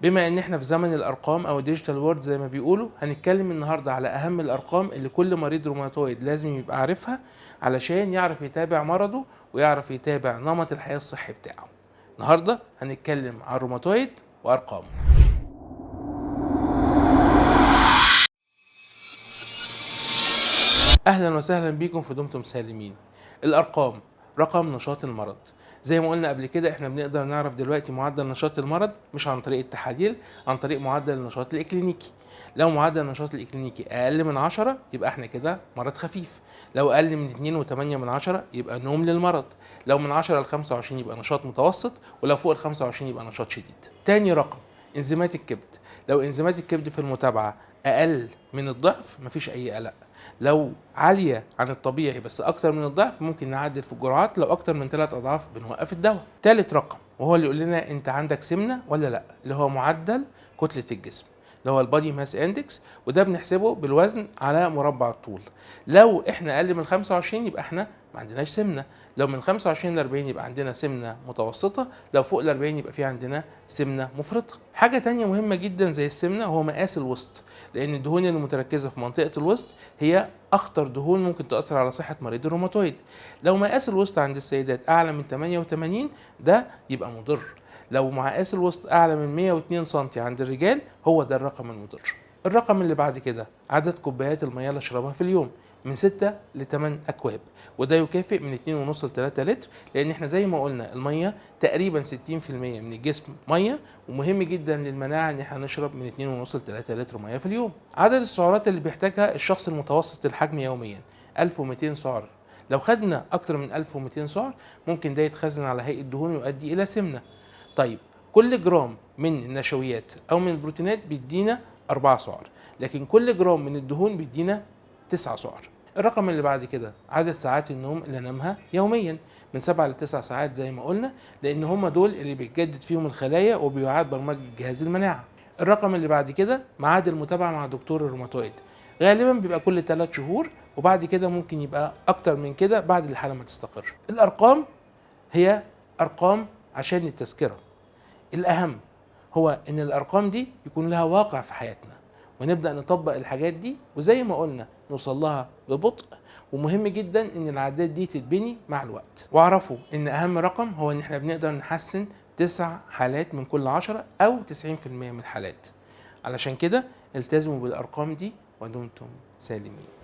بما ان احنا في زمن الارقام او ال digital world زي ما بيقولوا، هنتكلم النهارده على اهم الارقام اللي كل مريض روماتويد لازم يبقى عارفها علشان يعرف يتابع مرضه ويعرف يتابع نمط الحياة الصحي بتاعه. النهارده هنتكلم عن الروماتويد وارقامه. اهلا وسهلا بيكم في دمتم سالمين. الارقام، رقم نشاط المرض. زي ما قلنا قبل كده احنا بنقدر نعرف دلوقتي معدل نشاط المرض مش عن طريق التحاليل، عن طريق معدل النشاط الاكلينيكي. لو معدل النشاط الاكلينيكي اقل من 10 يبقى احنا كده مرض خفيف، لو اقل من 2.8 يبقى نوم للمرض، لو من 10 ل 25 يبقى نشاط متوسط، ولو فوق ال 25 يبقى نشاط شديد. تاني رقم انزيمات الكبد. لو انزيمات الكبد في المتابعة اقل من الضعف مفيش اي قلق، لو عالية عن الطبيعي بس اكتر من الضعف ممكن نعدل في الجرعات، لو اكتر من 3 اضعاف بنوقف الدواء. تالت رقم وهو اللي يقول لنا انت عندك سمنة ولا لا، اللي هو معدل كتلة الجسم اللي هو ال body mass index، وده بنحسبه بالوزن على مربع الطول. لو احنا اقل من 25 يبقى احنا ما عندناش سمنه، لو من 25 ل 40 يبقى عندنا سمنه متوسطه، لو فوق ال 40 يبقى في عندنا سمنه مفرطة. حاجة تانية مهمة جدا زي السمنة هو مقاس الوسط، لان الدهون المتركزه في منطقة الوسط هي اخطر دهون ممكن تاثر على صحة مريض الروماتويد. لو مقاس الوسط عند السيدات اعلى من 88 ده يبقى مضر، لو مقاس الوسط اعلى من 102 سم عند الرجال هو ده الرقم المضر. الرقم اللي بعد كده عدد كوبايات المياه اللي اشربها في اليوم، من 6 ل 8 اكواب، وده يكافئ من 2.5 ل 3 لتر، لان احنا زي ما قلنا المية تقريبا 60% من الجسم مية، ومهم جدا للمناعه ان احنا نشرب من 2.5 ل 3 لتر مية في اليوم. عدد السعرات اللي بيحتاجها الشخص المتوسط الحجم يوميا 1200 سعر. لو خدنا اكتر من 1200 سعر ممكن ده يتخزن على هيئة دهون ويؤدي الى سمنه. طيب كل جرام من النشويات او من البروتينات بيدينا 4 سعر، لكن كل جرام من الدهون بيدينا 9 سعر. الرقم اللي بعد كده عدد ساعات النوم اللي انامها يوميا، من 7 ل 9 ساعات زي ما قلنا، لان هم دول اللي بيتجدد فيهم الخلايا وبيعاد برمجة جهاز المناعة. الرقم اللي بعد كده ميعاد المتابعة مع دكتور الروماتويد، غالبا بيبقى كل 3 شهور، وبعد كده ممكن يبقى اكتر من كده بعد الحالة ما تستقر. الارقام هي ارقام عشان التذكرة، الاهم هو ان الارقام دي يكون لها واقع في حياتنا ونبدا نطبق الحاجات دي، وزي ما قلنا نوصل لها ببطء، ومهم جدا ان العادات دي تتبني مع الوقت. واعرفوا ان اهم رقم هو ان احنا بنقدر نحسن 9 حالات من كل 10 او 90% من الحالات. علشان كده التزموا بالارقام دي ودمتم سالمين.